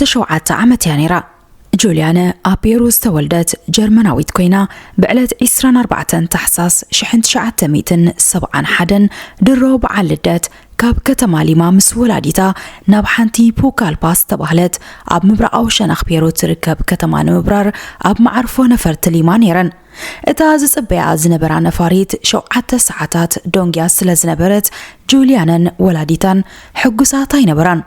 ዓሰርተ ሸውዓተ ዓመት እያ ነይራ። ጁልያነ ኣብ ፔሩ ዝተወልደት ጀርመናዊት ኮይና፣ ብዕለት ዕስራን ኣርባዕተን ታሕሳስ ሽሕን ትሽዓተ ሚእትን ሰብዓን ሓደን ድሮ በዓል ልደት ካብ ከተማ ሊማ ምስ ወላዲታ ናብ ሓንቲ ፑካልፓ ዝተባህለት ኣብ ምብራቓዊ ሸነኽ ፔሩ ትርከብ ከተማ ንምብራር ኣብ መዓርፎ ነፈርቲ ሊማ ነይረን። እታ ዝጽበያ ዝነበራ ነፋሪት ሸውዓተ ሰዓታት ዶንግያ ስለ ዝነበረት፣ ጁልያነን ወላዲታን ሕጉሳት ኣይነበራን።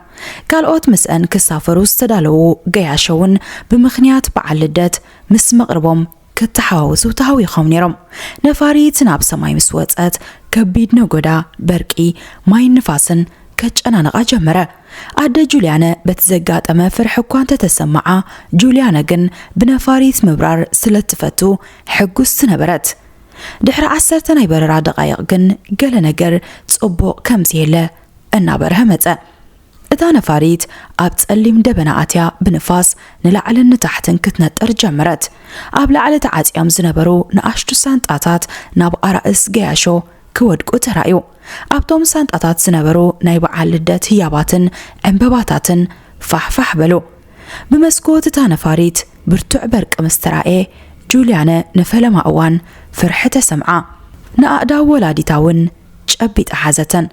ካልኦት ምስአን ክሳፈሩ ዝተዳለዉ ገያሾ እውን ብምኽንያት በዓል ልደት ምስ መቕርቦም ክተሓዋወሱ ተሃዊኾም ነይሮም። ነፋሪት ናብ ሰማይ ምስ ወጸት፣ ከቢድ ነጎዳ በርቂ፣ ማይን ንፋስን ከጨናንቓ ጀመረ። ኣደ ጁልያነ በቲ ዘጋጠመ ፍርሒ እኳ እንተተሰምዓ፣ ጁልያነ ግን ብነፋሪት ምብራር ስለ ትፈቱ ሕጉስቲ ነበረት። ድሕሪ ዓሰርተ ናይ በረራ ደቓይቕ ግን ገለ ነገር ጽቡቕ ከም ዘየለ እናበርሀ መጸ። እታ ነፋሪት ኣብ ጸሊም ደበና ኣትያ ብንፋስ ንላዕልን ንታሕትን ክትነጥር ጀመረት። ኣብ ላዕሊ ተዓጽዮም ዝነበሩ ንኣሽቱ ሳንጣታት ናብ ኣራእስ ገያሾ ክወድቁ ተራእዩ። ኣብቶም ሳንጣታት ዝነበሩ ናይ በዓል ልደት ህያባትን ዕምበባታትን ፋሕፋሕ በሉ። ብመስኮት እታ ነፋሪት ብርቱዕ በርቂ ምስ ተራእየ፣ ጁልያነ ንፈለማ እዋን ፍርሒ ተሰምዓ። ንኣእዳው ወላዲታ እውን ጨቢጣ ሓዘተን።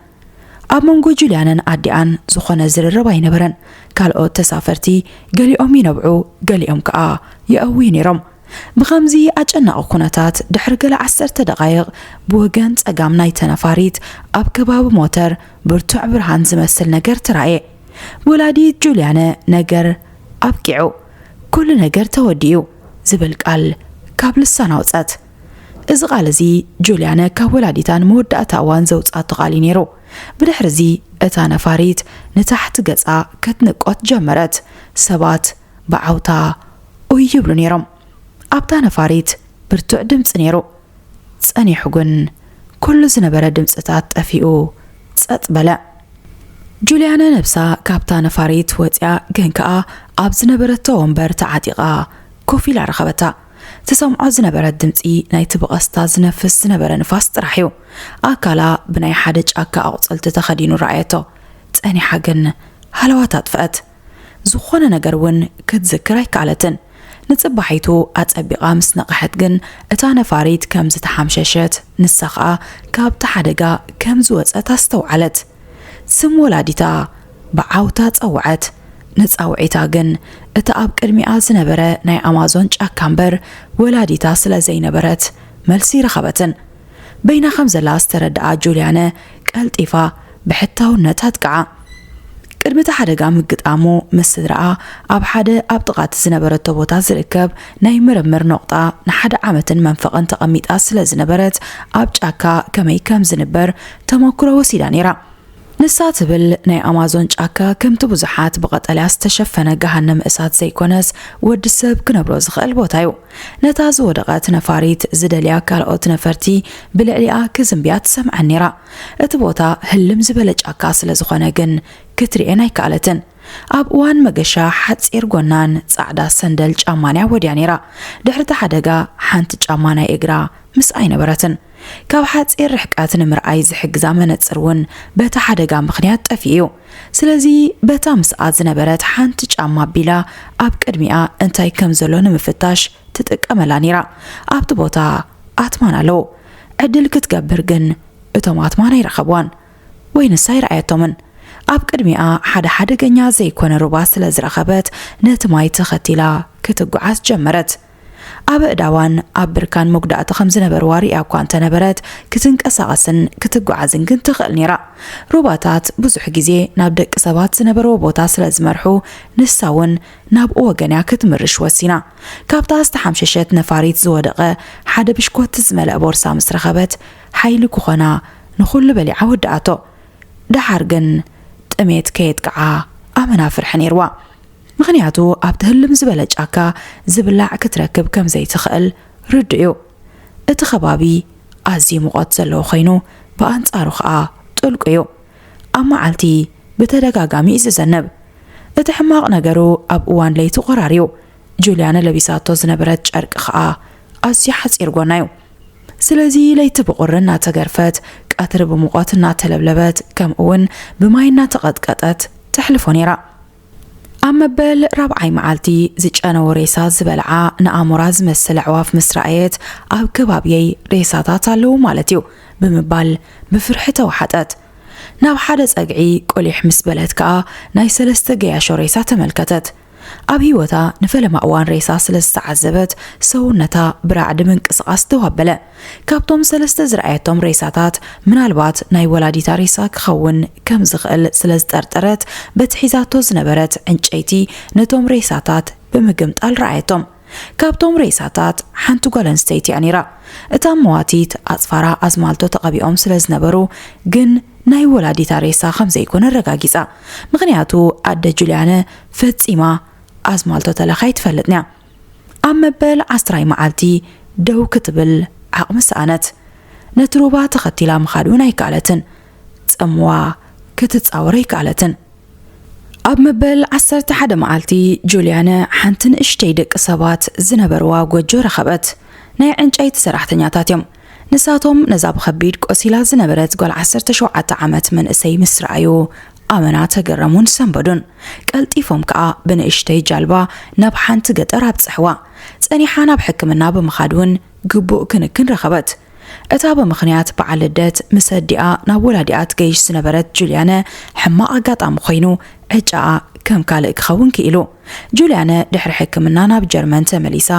ኣብ መንጎ ጁልያነን ኣዲኣን ዝኾነ ዝርርብ ኣይነበረን። ካልኦት ተሳፈርቲ ገሊኦም ይነብዑ፣ ገሊኦም ከኣ ይእውዩ ነይሮም። ብኸምዚ ኣጨናቒ ኩነታት፣ ድሕሪ ገለ ዓሰርተ ደቓይቕ ብወገን ጸጋም ናይተ ነፋሪት ኣብ ከባቢ ሞተር ብርቱዕ ብርሃን ዝመስል ነገር ተራእየ። ወላዲት ጁልያነ፣ "ነገር ኣብቂዑ፣ ኩሉ ነገር ተወዲኡ" ዝብል ቃል ካብ ልሳና ኣውጸት። እዚ ቃል እዚ ጁልያነ ካብ ወላዲታ ንመወዳእታ እዋን ዘውጽኣቶ ቃል እዩ ነይሩ። ብድሕሪ እዚ እታ ነፋሪት ንታሕቲ ገጻ ክትንቆት ጀመረት። ሰባት ብዓውታ ኡይ ይብሉ ነይሮም። ኣብታ ነፋሪት ብርቱዕ ድምጺ ነይሩ። ጸኒሑ ግን ኩሉ ዝነበረ ድምጽታት ጠፊኡ ጸጥ በለ። ጁልያነ ነብሳ ካብታ ነፋሪት ወጽያ ግን ከኣ ኣብ ዝነበረቶ ወንበር ተዓጢቓ ኮፍ ኢላ ረኸበታ። ትሰምዖ ዝነበረት ድምጺ ናይቲ ብቐስታ ዝነፍስ ዝነበረ ንፋስ ጥራሕ እዩ። ኣካላ ብናይ ሓደ ጫካ ኣቑጽልቲ ተኸዲኑ ረኣየቶ። ጸኒሓ ግን ሃለዋት ኣጥፍአት። ዝኾነ ነገር እውን ክትዝክር ኣይከኣለትን። ንጽባሒቱ ኣጸቢቓ ምስ ነቕሐት ግን እታ ነፋሪት ከም ዝተሓምሸሸት፣ ንሳ ኸኣ ካብቲ ሓደጋ ከም ዝወጸት ኣስተውዓለት። ስም ወላዲታ ብዓውታ ጸውዐት። ንጻውዒታ ግን እቲ ኣብ ቅድሚኣ ዝነበረ ናይ ኣማዞን ጫካ እምበር ወላዲታ ስለ ዘይነበረት መልሲ ረኸበትን። በይና ከም ዘላ ዝተረድኣ ጁልያነ ቀልጢፋ ብሕታውነት ኣጥቅዓ። ቅድሚ እቲ ሓደጋ ምግጣሙ ምስ ስድራኣ ኣብ ሓደ ኣብ ጥቓ እቲ ዝነበረቶ ቦታ ዝርከብ ናይ ምርምር ነቑጣ ንሓደ ዓመትን መንፈቕን ተቐሚጣ ስለ ዝነበረት፣ ኣብ ጫካ ከመይ ከም ዝንበር ተመኩሮ ወሲዳ ነይራ። ንሳ ትብል፣ ናይ ኣማዞን ጫካ ከምቲ ብዙሓት ብቐጠልያ ዝተሸፈነ ገሃነም እሳት ዘይኮነስ፣ ወዲ ሰብ ክነብሮ ዝኽእል ቦታ እዩ። ነታ ዝወደቐት ነፋሪት ዝደልያ ካልኦት ነፈርቲ ብልዕሊኣ ክዝንብያ ትሰምዐን ነይራ። እቲ ቦታ ህልም ዝበለ ጫካ ስለ ዝኾነ ግን ክትርእየን ኣይከኣለትን። ኣብ እዋን መገሻ ሓጺር ጎናን ጻዕዳ ሰንደል ጫማን እያ ወድያ ነይራ። ድሕሪ እቲ ሓደጋ ሓንቲ ጫማ ናይ እግራ ምስኣ ኣይነበረትን። ካብ ሓጺር ርሕቀት ንምርኣይ ዝሕግዛ መነጽር እውን በቲ ሓደጋ ምኽንያት ጠፊኡ እዩ። ስለዚ በታ ምስኣ ዝነበረት ሓንቲ ጫማ ኣቢላ ኣብ ቅድሚኣ እንታይ ከም ዘሎ ንምፍታሽ ትጥቀመላ ነይራ። ኣብቲ ቦታ ኣትማን ኣለዉ። ዕድል ክትገብር ግን እቶም ኣትማን ኣይረኸብዋን ወይ ንሳ ኣይረኣየቶምን። ኣብ ቅድሚኣ ሓደ ሓደገኛ ዘይኮነ ሩባ ስለ ዝረኸበት፣ ነቲ ማይ ተኸቲላ ክትጓዓዝ ጀመረት። ኣብ ኣእዳዋን ኣብ ብርካን መጉዳእቲ ከም ዝነበርዋ ርእያ እኳ እንተነበረት፣ ክትንቀሳቐስን ክትጓዓዝን ግን ትኽእል ነይራ። ሩባታት ብዙሕ ግዜ ናብ ደቂ ሰባት ዝነበርዎ ቦታ ስለ ዝመርሑ፣ ንሳ እውን ናብኡ ወገን እያ ክትምርሽ ወሲና። ካብታ ዝተሓምሸሸት ነፋሪት ዝወደቐ ሓደ ብሽኮቲ ዝመልአ ቦርሳ ምስ ረኸበት፣ ሓይሊ ክኾና ንኹሉ በሊዓ ወድኣቶ። ደሓር ግን ጥሜት ከየጥቅዓ ኣመና ፍርሒ ነይርዋ። ምኽንያቱ ኣብቲ ህልም ዝበለ ጫካ ዝብላዕ ክትረክብ ከም ዘይትኽእል ርዱእ እዩ። እቲ ከባቢ ኣዝዩ ሙቐት ዘለዎ ኮይኑ፣ ብኣንጻሩ ኸኣ ጥልቁ እዩ። ኣብ መዓልቲ ብተደጋጋሚ እዩ ዝዘንብ። እቲ ሕማቕ ነገሩ፣ ኣብ እዋን ለይቲ ቆራር እዩ። ጁልያነ ለቢሳቶ ዝነበረት ጨርቂ ኸኣ ኣዝዩ ሓጺር ጎና እዩ። ስለዚ ለይቲ ብቑሪ እናተገርፈት፣ ቀትሪ ብሙቐት እናተለብለበት፣ ከምኡውን ብማይ እናተቐጥቀጠት ተሕልፎ ነይራ። ኣብ መበል ራብዓይ መዓልቲ ዝጨነወ ሬሳ ዝበልዓ ንኣሞራ ዝመስል ኣዕዋፍ ምስ ረኣየት፣ ኣብ ከባብየይ ሬሳታት ኣለዉ ማለት እዩ ብምባል ብፍርሒ ተዋሓጠት። ናብ ሓደ ጸግዒ ቁሊሕ ምስ በለት ከኣ ናይ ሰለስተ ገያሾ ሬሳ ተመልከተት። ኣብ ህይወታ ንፈለማ እዋን ሬሳ ስለ ዝተዓዘበት ሰውነታ ብራዕዲ ምንቅስቓስ ደው ኣበለ። ካብቶም ሰለስተ ዝረኣየቶም ሬሳታት ምናልባት ናይ ወላዲታ ሬሳ ክኸውን ከም ዝኽእል ስለ ዝጠርጠረት በቲ ሒዛቶ ዝነበረት ዕንጨይቲ ነቶም ሬሳታት ብምግምጣል ረኣየቶም። ካብቶም ሬሳታት ሓንቲ ጓል ኣንስተይቲ እያ ነይራ። እታ መዋቲት ኣጽፋራ ኣዝማልቶ ተቐቢኦም ስለ ዝነበሩ ግን ናይ ወላዲታ ሬሳ ከም ዘይኮነ ኣረጋጊጻ። ምኽንያቱ ኣደ ጁልያነ ፈጺማ ኣዝማልቶ ተለኻ ኣይትፈልጥን እያ። ኣብ መበል ዓስራይ መዓልቲ ደው ክትብል ዓቕሚ ሰኣነት። ነቲ ሩባ ተኸቲላ ምኻድ እውን ኣይከኣለትን። ጽምዋ ክትጻወር ኣይከኣለትን። ኣብ መበል ዓሰርተ ሓደ መዓልቲ ጁልያነ ሓንቲ ንእሽተይ ደቂ ሰባት ዝነበርዋ ጎጆ ረኸበት። ናይ ዕንጨይቲ ሰራሕተኛታት እዮም። ንሳቶም ነዛ ብኸቢድ ቆሲላ ዝነበረት ጓል ዓሰርተ ሸውዓተ ዓመት መንእሰይ ምስ ረኣዩ ኣመና ተገረሙን ሰንበዱን። ቀልጢፎም ከኣ ብንእሽተይ ጃልባ ናብ ሓንቲ ገጠር ኣብጽሕዋ። ጸኒሓ ናብ ሕክምና ብምኻድ እውን ግቡእ ክንክን ረኸበት። እታ ብምኽንያት በዓል ልደት ምስ ኣዲኣ ናብ ወላዲኣ ትገይሽ ዝነበረት ጁልያነ ሕማቕ ኣጋጣሚ ኮይኑ ዕጫኣ ከም ካልእ ክኸውን ክኢሉ። ጁልያነ ድሕሪ ሕክምና ናብ ጀርመን ተመሊሳ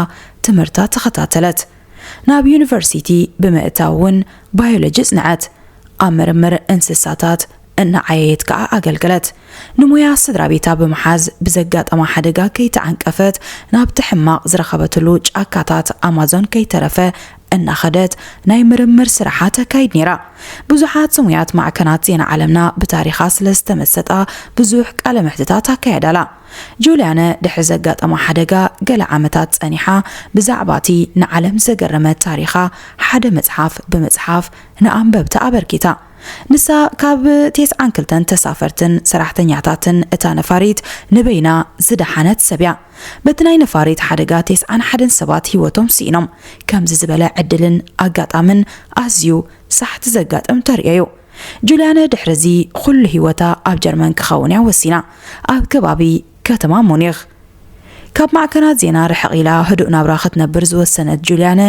ትምህርታ ተኸታተለት። ናብ ዩኒቨርሲቲ ብምእታው እውን ባዮሎጂ ጽንዐት። ኣብ ምርምር እንስሳታት እናዓየየት ከኣ ኣገልገለት። ንሞያ ስድራ ቤታ ብምሓዝ ብዘጋጠማ ሓደጋ ከይተዓንቀፈት ናብቲ ሕማቕ ዝረኸበትሉ ጫካታት ኣማዞን ከይተረፈ እናኸደት ናይ ምርምር ስራሓ ተካይድ ነይራ። ብዙሓት ስሙያት ማዕከናት ዜና ዓለምና ብታሪኻ ስለ ዝተመሰጣ ብዙሕ ቃለ መሕትታት ኣካየዳ ኣላ። ጁልያነ ድሕሪ ዘጋጠማ ሓደጋ ገለ ዓመታት ጸኒሓ ብዛዕባ እቲ ንዓለም ዘገረመ ታሪኻ ሓደ መጽሓፍ ብምጽሓፍ ንኣንበብቲ ኣበርኪታ። ንሳ ካብ ተስዓን ክልተን ተሳፈርትን ሰራሕተኛታትን እታ ነፋሪት ንበይና ዝደሓነት ሰብ እያ። በቲ ናይ ነፋሪት ሓደጋ ተስዓን ሓደን ሰባት ህይወቶም ስኢኖም። ከምዚ ዝበለ ዕድልን ኣጋጣምን ኣዝዩ ሳሕቲ ዘጋጥም ተርእዮ እዩ። ጁልያነ ድሕሪ እዚ ኩሉ ህይወታ ኣብ ጀርመን ክኸውን እያ ወሲና። ኣብ ከባቢ ከተማ ሙኒኽ ካብ ማዕከናት ዜና ርሕቕ ኢላ ህዱእ ናብራ ክትነብር ዝወሰነት ጁልያነ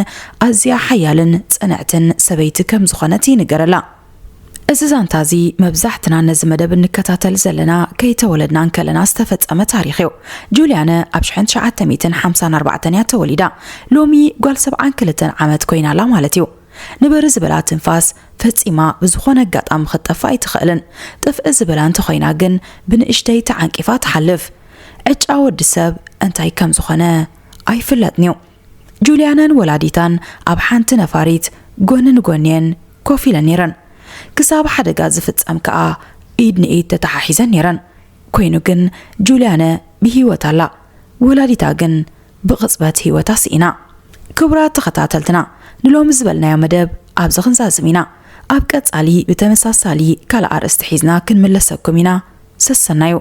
ኣዝያ ሓያልን ጽንዕትን ሰበይቲ ከም ዝኾነት ይንገረላ። እዚ ዛንታ እዚ መብዛሕትና ነዚ መደብ እንከታተል ዘለና ከይተወለድና እንከለና ዝተፈጸመ ታሪኽ እዩ። ጁልያነ ኣብ ሽሕን ትሽዓተ ሚእትን ሓምሳን ኣርባዕተን እያ ተወሊዳ። ሎሚ ጓል ሰብዓን ክልተን ዓመት ኮይና ኣላ ማለት እዩ። ንብር ዝበላ ትንፋስ ፈጺማ ብዝኾነ ኣጋጣሚ ክትጠፍእ ኣይትኽእልን። ጥፍእ ዝበላ እንተኾይና ግን ብንእሽተይ ተዓንቂፋ ትሓልፍ። ዕጫ ወዲ ሰብ እንታይ ከም ዝኾነ ኣይፍለጥን እዩ። ጁልያነን ወላዲታን ኣብ ሓንቲ ነፋሪት ጎኒ ንጎኒ እየን ኮፍ ኢለን ነይረን። ክሳብ ሓደጋ ዝፍጸም ከኣ ኢድ ንኢድ ተተሓሒዘን ነይረን። ኮይኑ ግን ጁልያነ ብህይወት ኣላ። ወላዲታ ግን ብቕጽበት ህይወታ ስኢና። ክቡራት ተኸታተልትና፣ ንሎሚ ዝበልናዮ መደብ ኣብዚ ክንዛዝም ኢና። ኣብ ቀጻሊ ብተመሳሳሊ ካልእ ኣርእስቲ ሒዝና ክንምለሰኩም ኢና። ሰሰናዩ።